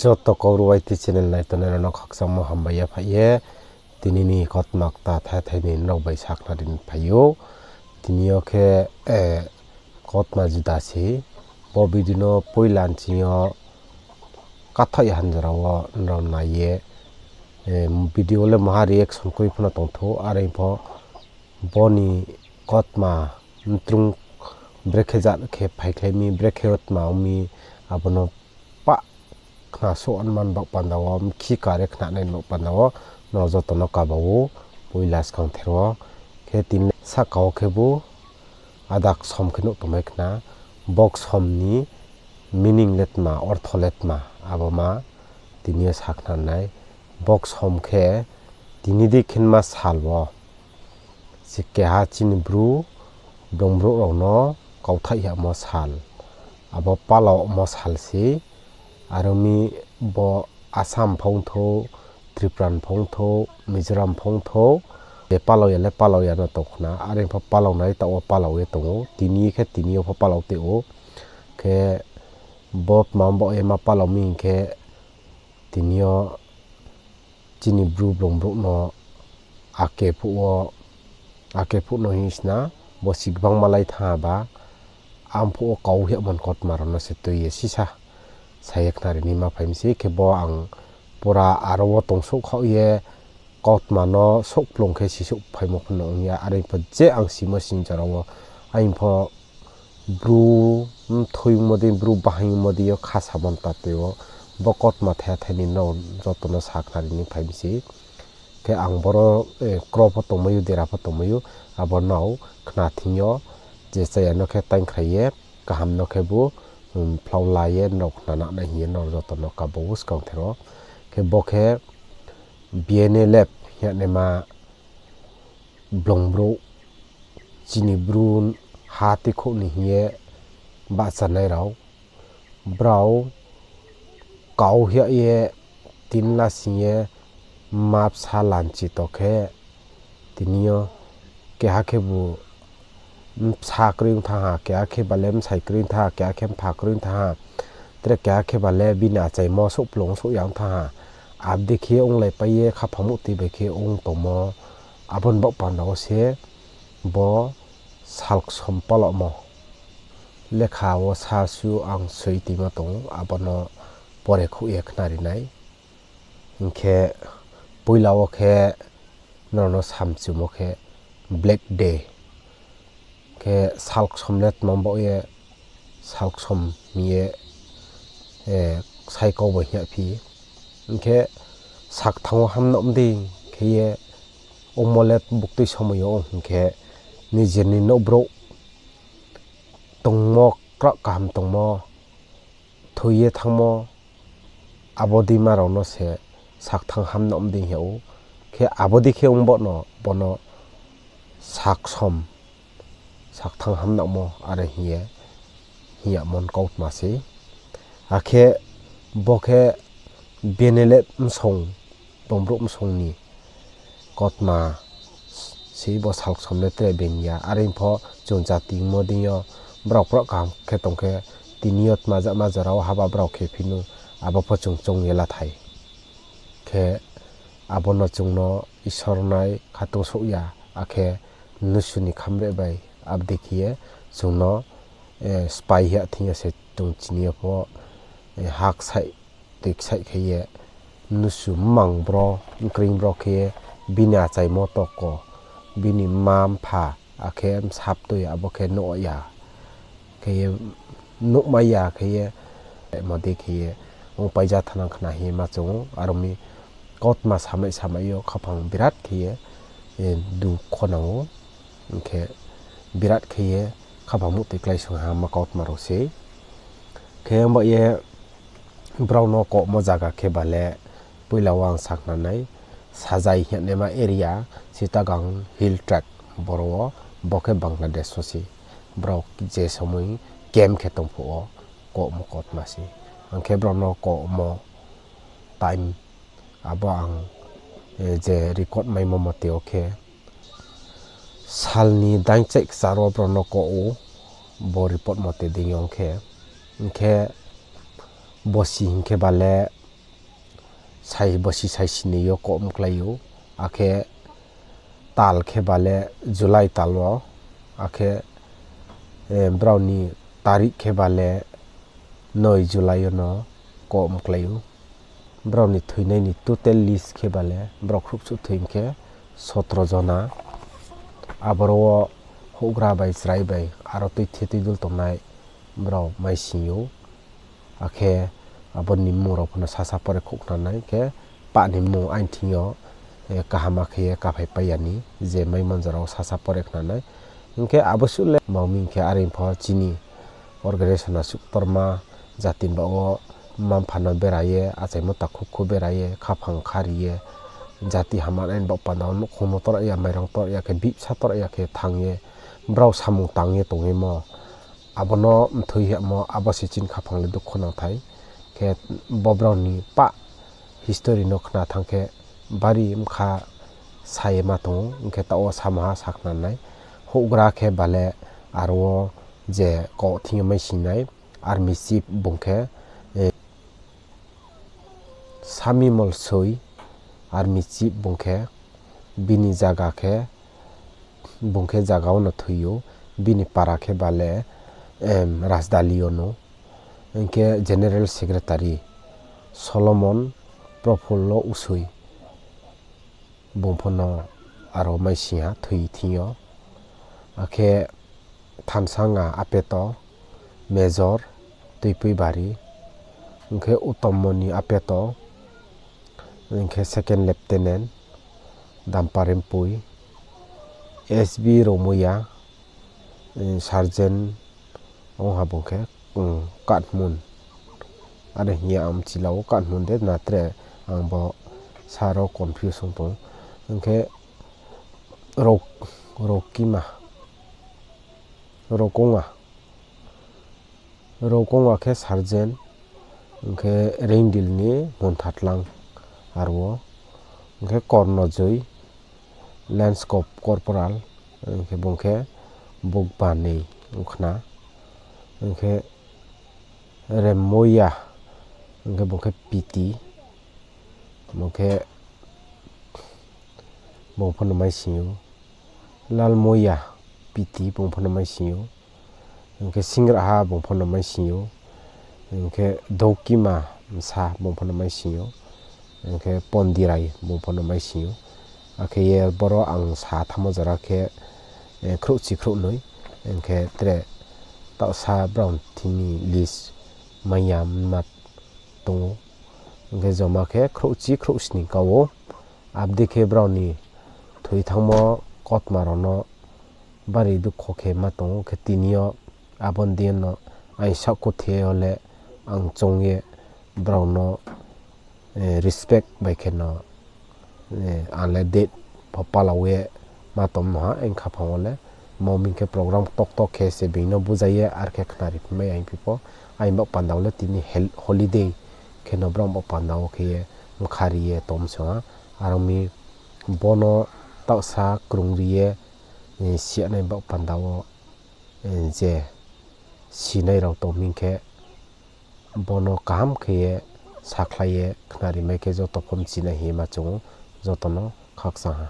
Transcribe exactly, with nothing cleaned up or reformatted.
Joto Kaubru Y T channel naitongnai rao no khakchangmo hambai yaphaih ye, tini ni kautma kta thai thai ni nrao bai sakhnari phai ou. Tini yo khe, kautma juda se. Bo video no poila nching yo kathaih hanjora wo nrao nai ye, video le maha reaction kroi pho no tongthou, are pho bo ni kautma mtrung brekhe jat khe phaikhlai mi, brekhe tma ong mi, abo no pah khna souh anman baoh panda wo, mkhi kare khnanai baoh panda wo, nrao joto no kaba ou, poila skangther wo. Khe tini sahka wo khebu ada ksom khe nuh tongmai khna, bo ksom ni meaning le tma, ortho le tma, abo ma tini yo sakhnari nai. Bo ksom khe tini dei khe ma sal wo se keha chini Bru, blong brouh rao no kauthaih yamo sal, abo palaumo sal se. Aro mi bo Assam pho ongthou, Tripura pho ongthou, Mizoram pho ongthou, je palau ya le palau ya no tong khna, are pho palau nai taoh wo palau ye tong ou, tini khe tini yo pho palau te ou. Khe bo tma baoh ye ma palau mi hing khe, tini yo chini Bru blong brouh no ake phuh wo, ake phuh no hing sna, bo si gbangma lai thanng ha ba, ang phuh wo kau yagmo ni kautma rao no se tui ye sisa sa ye khnari ni ma phai mi se. Khe bo ang pura aro wo tongsouh khaoh ye kautma no souhkplung khe sisouh phaimo pho no ong ya, are pho je ang simo sini jora wo, aing pho Bru mthui ongmo dei, Bru bahaing ongmo dei yo kha samo ni ta tei wo, bo kautma thai thai ni nrao joto no sakhnari ni phai mi se. Khe ang boro, kro pho tongmai ou, dera pho tongmai ou, abo nrao khna thing yo, je chaya no khe taingkhrai ye, kaham no khebu, phlau la ye nrao khna nai hing ye nrao joto no kaba ou skangther wo. Khe bo khe B N L F hingnaima blong brouh, chini Bru ha tikhouh ni hing ye bahchanai rao, brao kau hing ye tin la sing ye ma bsa lanchi to khe, tini yo keha khebu bsa kroi ong thanng ha, keha khe ba le bsai kroi ong thanng ha, keha khe mpha kroi ong thanng ha, tre keha khe ba le bini achaimo souhkplung souh ya ong thanng ha. Abo dei khe onglaipai ye khaphang muhtui bai khe ong tongmo, abo ni baoh panda wo se bo sal ksom palaumo lekha wo sa su ang soi tuimo tong ou, abo no pore khouh ye khnari nai. Hing khe poila wo khe nrao no samchumo khe Black Day. Khe sal ksom le tma baoh ye sal ksom hing ye, sai kau bai hing ya phi. Hing khe sakthanng wo ham no mdei khe ye ongmo le buktui somoi yo ong hing khe, nije ni nouh brouh tongmo, kraoh kaham tongmo, thoi ye thanngmo, abo deima rao no se sakthanng ham no mdei hing yag ou. Khe abo dei khe ong bo no, bo no saksom, sakthanng ham nangmo are hing ye, hing yagmo ni kautma sei. Akhe bo khe benele bsong, bongbrou bsong ni kautma sei bo sal ksom le tre beng ya. Are pho chung jati ongmo deing yo brao kraoh kaham khe tong khe, tini yo tma jama jora wo haba brao khe phi nou, abo pho chung choung ye la thai. Khe abo no chung no Isor nai khatungsouh ya, akhe mnusu ni khamre bai abo dei khe ye chung no, sphái ya thing yo se chung chini yo pho, ha ksaih, tui ksaih khe ye, mnusu mmang bro, mkring bro khe ye, bini achaimo toko, bini mma mpha, akhe bsaptui abo khe nuh ya, khe ye, nuhmai ya khe ye, mo dei khe ye, ongpai ja thanang khna hing ye ma chung ou, aro mi kautma samai samai yo khaphang birat khe ye, dukho nang ou, hing khe birat khe ye khaphang muhtoi kláisong ha ma kautma rao sei. Khe abo ye brao no komo zaga khe ba le, poila wo ang sakhnanai, Sajai hingnaima area, Chittagong Hill Tract, boro wo, bo khe Bangladesh wo se. Brao je somoi camp khe tong phuh wo, komo kautma se. Ang khe brao no komo time, abo ang, je record maimo mote wo khe, sal ni daingchaih kchar wo brao no koh ou, bo report mote deing yo ong khe, hing khe bosi hing khe ba le, Sai bosi sai sini yo kom klái ou, akhe tal khe ba le July tal wo, akhe, eh, brao ni tarik khe ba le noi July yo no kom klái ou. Brao ni thoinai ni total list khe ba le brao khrouhsuh thoi khe sotro jona. Aboro wo houhgra bai chrai bai aro tuithe tuidul tongnai brao maising ou. Akhe abo ni mmung rao pho no sasa pore khouh khna nai khe, pah ni mmung aini thing yo, eh, kaham khe ye kaphai pai ya ni je mai manjora wo sasa pore khna nai. Hing khe abo suh le mao mi hing khe are pho chini organization asuh ktorma jati ni baoh wo mma-mpha no bera ye, achaimo takhu khu bera ye, khaphang khari ye, jati hamya nai ni baoh panda wo nouhkhong no tor ya, mairang tor ya khe, bibsa tor ya khe thanng ye, brao samung tang ye tong ye mo. Abo no mthoi hamo, abo se chini khaphang le dukho nangthai. Khe bo brao ni pah history no khna thanng khe bari bkha sa ye ma tong ou, hing khe taoh wo samaha sa khna nai. Houhgra khe ba le aro wo je kau thing yo maisingnai army chief bung khe, eh, Samimol Soi, army chief bung khe, bini zaga khe, bung khe zaga wo no thoi ou, bini para khe ba le, em, Rajdali yo no. Hing khe General Secretary Solomon Profulla Usoi, bung pho no aro maising ha thoi thing yo. Akhe Thansanga Apeto, Major, Tuipuibari, hing khe Utommoni Apeto, hing khe Second Lieutenant, Damparempui, S B Romoya, eh, Sergeant, ong ha bung khe, um, Kathmun. Are hing ye ang mchila ou, Kathmun de na tre ang bo sa ro confuse ong tong ou. Hing khe Ro-, Rokima, Rokonga, Rokonga khe Sergeant, hing khe Reindil ni Munthatlang aro wo, hing khe Kornojoi, Lance Corp-, Corporal, hing khe bung khe bukba ni ong khna, hing khe Remmoya, hing khe bung khe P T, bung khe bung pho no maising ou, Lalmoya P T bung pho no maising ou, hing khe Singraha bung pho no maising ou, hing khe Dokima Bsa bung pho no maising ou, hing khe Pondirai bung pho no maising ou. Akhe ye boro ang sa thanngmo jora khe, eh, khrouhchi khrouhnoi, hing khe tre taohsa brao thing ni list mai ya ma tong ou. Hing khe joma khe khrouhchi khrouhsning ka ou. Abdei khe brao ni thoi thanngmo kautma rao no bari dukho khe ma tong ou, khe tini yo abo ni deing yo no aini saohkuthe yo le ang choung ye brao no, eh, respect bai khe no, eh, ang le date pho pala ye ma tongmo ha, ang khaphang wo le. Mo hing khe program ktokto khe se being no bujai ye, are khe khnari phimai ang phi pho. Aini baoh panda wo le tini hel-, holiday khe no brao baoh panda wo khe ye mkhari ye tongmo se ha. Are ong mi bo no taohsa krungri ye, eh, siyanai baoh panda wo, eh, je sinai rao tong mi khe, bo no kaham khe ye sakhlai ye khnari mai khe joto pho mchinai hing ye ma choung ou, joto no khakchang ha.